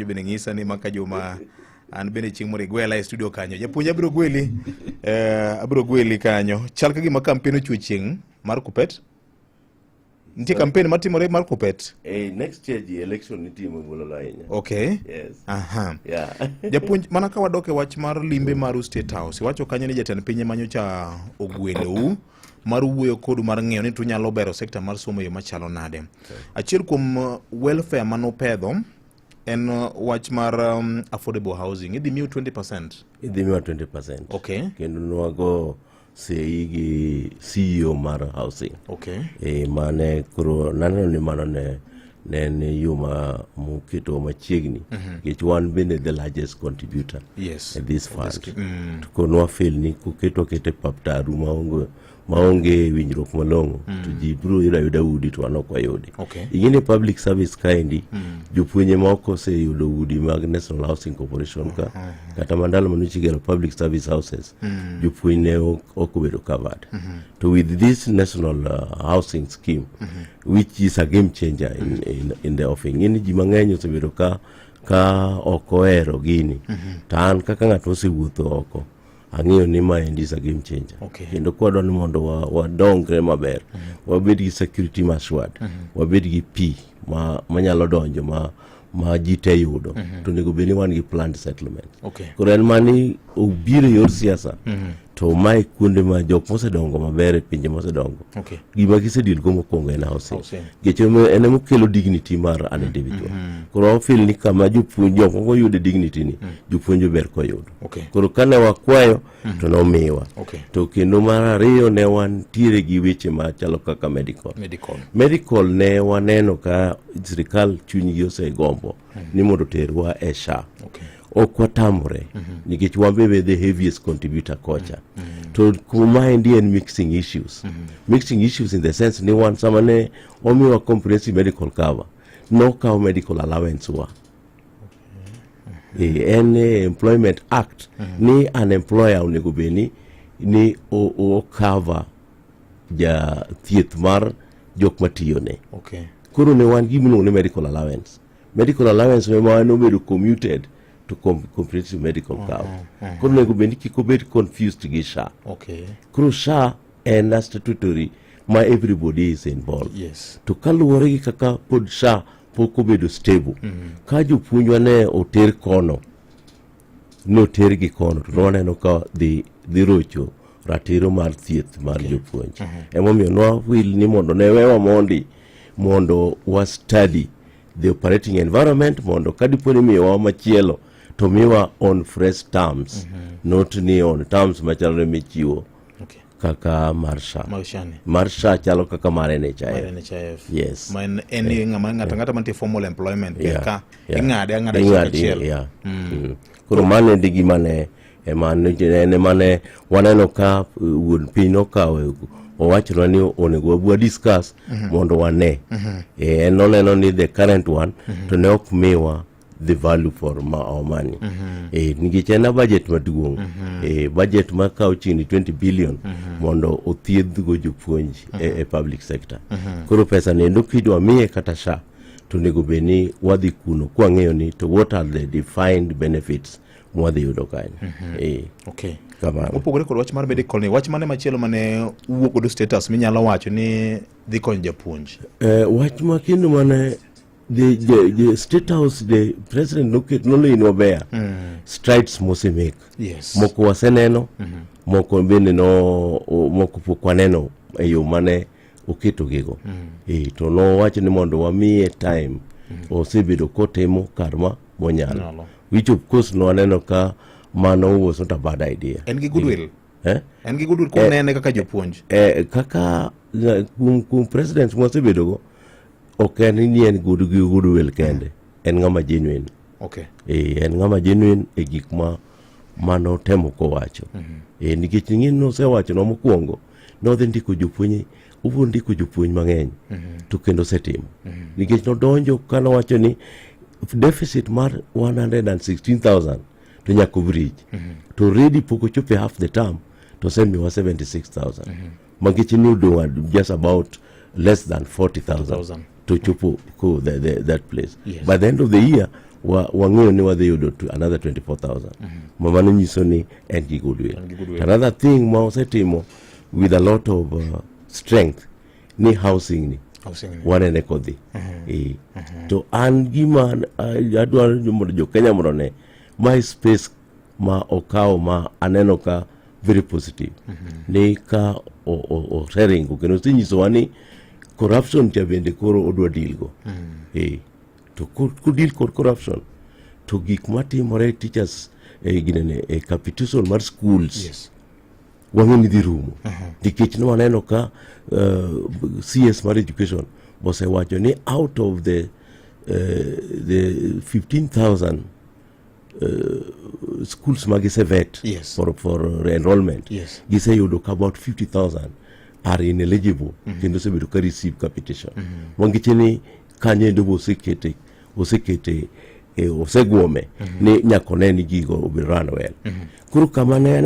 Bende ng'isa ni maka juma an bende chieng' moro igwela e studio kanyo. Japuonj, abiro gweli, abiro gweli kanyo. Chal ka gima campaign ochwe chieng' mar Kuppet. Nitie campaign matimore mar Kuppet. Next year ji election nitimo e Mulolo ahinya. Yes. Japuonj, mana ka wadok e wach mar limbe maru State House, iwacho kanyo ni jatend piny ema nyocha ogwelou mar wuoyo kodu mar ng'eyo ni tunyalo bero sekta mar somo e yo machalo nade. Achiel kuom welfare manupedho en wach mar affordable housing. Idhi miu 20%. Idhi miwa 20%. Kendo nwago sei gi CEO mar housing. Mane koro naneno ni mano ne en yo ma moketo machiegni nikech wan bende the largest contributor e this fund. To koro nwafeel ni koketo aketa e pap taru maonge winjruok malong'o to ji biro yudo ayuda udi to wan ok wayudi. Ing'e ni public service kaendi jopuonje ma ok oseyudo udi mag National Housing Corporation ka kata mandalo mane igero public service houses, jopuonj ne ok obedo covered. To with this national housing scheme, which is a game changer in the offing, ing'e ni ji mang'eny osebedo ka ok ohero gini, to an kaka ng'at mosewuotho oko ang'eyo ni maendi is a game changer. Kendo kwadwa ni mondo wadongre maber, wabed gi security assured, wabed gi pi ma manyalo donjo ma ji te yudo, to onego bed ni wan gi planned settlement. Koro en mani obiro e yor siasa, to mae kuonde ma jok mosedongo maber e pinje mosedongo gima gisedeal go mokwongo en housing. Housing. Nikech en emokelo dignity mar an individual. Koro wafeel ni kama jopuonj jok moko yude dignity ni, jopuonj ber koyudo. Koro kane wakwayo to nomiwa. To kendo mar ariyo ne wantiere gi weche machalo kaka medical. Medical. Medical ne waneno ka sirikal chunygi osegombo ni mondo oterwa e SHA. Ok watamore nikech wan be the heaviest contributor kocha. To kumaendi en mixing issues, mixing issues in the sense ni wan sama ne omiwa comprehensive medical cover, nokaw medical allowance wa. En Employment Act ni an employer onego bed ni o cover ja thieth mar jok matiyone. Koro ne wan gimiluongo ni medical allowance. Medical allowance ema nobedo commuted to comprehensive medical cover. Koro onego bed ni kik obed confused gi SHA. Koro SHA en a statutory ma everybody is involved. To kaluwore gi kaka pod SHA pok obedo stable, ka jopuonjwa ne oter kono, noter gi kono, to nwaneno ka dhi rocho ratiro mar thieth mar jopuonj. Emomiyo nwawil ni mondo ne wewa mondi mondo wa study the operating environment, mondo ka dipo ni miyowa machielo to miwa on fresh terms, not ni on terms machalre michiwo kaka mar SHA. Mar SHA ni. Mar SHA chalo kaka mar NHIF. Mar NHIF. Yes. Ma en ni ng'ama ng'ato ang'ata mantie formal employment ka ing'ade ang'ada Ing'ade, achiel. Yeah. Koro mano endi gima ne ema en ema ne waneno ka wuon piny nokawo owachonwa ni onego wabi discuss mondo wane. En noneno ni the current one to ne ok miwa the value for our money. Nikech en a budget maduong'. Budget makawo chiegni 20 billion mondo othiedhgo jopuonj e public sector. Koro pesa ni endo kidwa miye kata SHA, to onego bed ni wadhi kuno kwang'eyo ni to what are the defined benefits mwadhi yudo kanyo. Kamano. Mopogore kod wach mar medical ni, wach mane machielo mane uwuok godo status minyalo wacho ni dhi konyo japuonj? Wach ma kendo mane the State House, the president noket noloinwa ber strides mosemake. Moko waseneno, moko bende no moko pok waneno e yo mane oketogigo. To nowacho ni mondo wamiye time. Osebedo kotimo kar ma monyalo. Nyalo. Which of course nwaneno ka mano was not a bad idea. En gi goodwill. Eh? En gi goodwill kunene kaka jopuonj. Kaka kuom president mwasebedogo, ok en ni en gi goodwill kende, en ng'ama genuine. En ng'ama genuine e gik ma manotemo kowacho. Nikech ing'e ni nosewachonwa mokwongo nodhi ndiko jopuonj, obiro ndiko jopuonj mang'eny, to kendo osetimo. Nikech nodonjo kanowacho ni deficit mar 116,000 to nyaka bridge. To already pok ochopo e half the term to osemiwa 76,000. Makech ni odong' just about less than 40,000 40,000. to chopo ko that place. Yes. By the end of the year Wang'eyo ni wadhi yudo to another 24,000. Ma mano nyiso ni en gi goodwill. En gi goodwill. Another thing ma osetimo with a lot of strength ni housing ni Housing ni. Wanene kodhi. Eh. To an gima adwaro ni mondo jo Kenya mondo one my space ma okawo ma aneno ka very positive ni ka oseringo kendo osenyisowa ni corruption cha bende koro odwa deal go. Eh. To kodeal kod corruption to gik matimore teachers ginene capitation mar schools wang'e ni dhi rumo nikech ne waneno ka CS mar education osewacho ni out of the 15,000 schools ma gisevet for enrollment, giseyudo ka about 50,000 are ineligible kendo osebedo ka receive capitation. Wangeche ni kanyo endo be osekete osegwome ni nyaka one ni gigo obedo run well. Koro kama ne aneno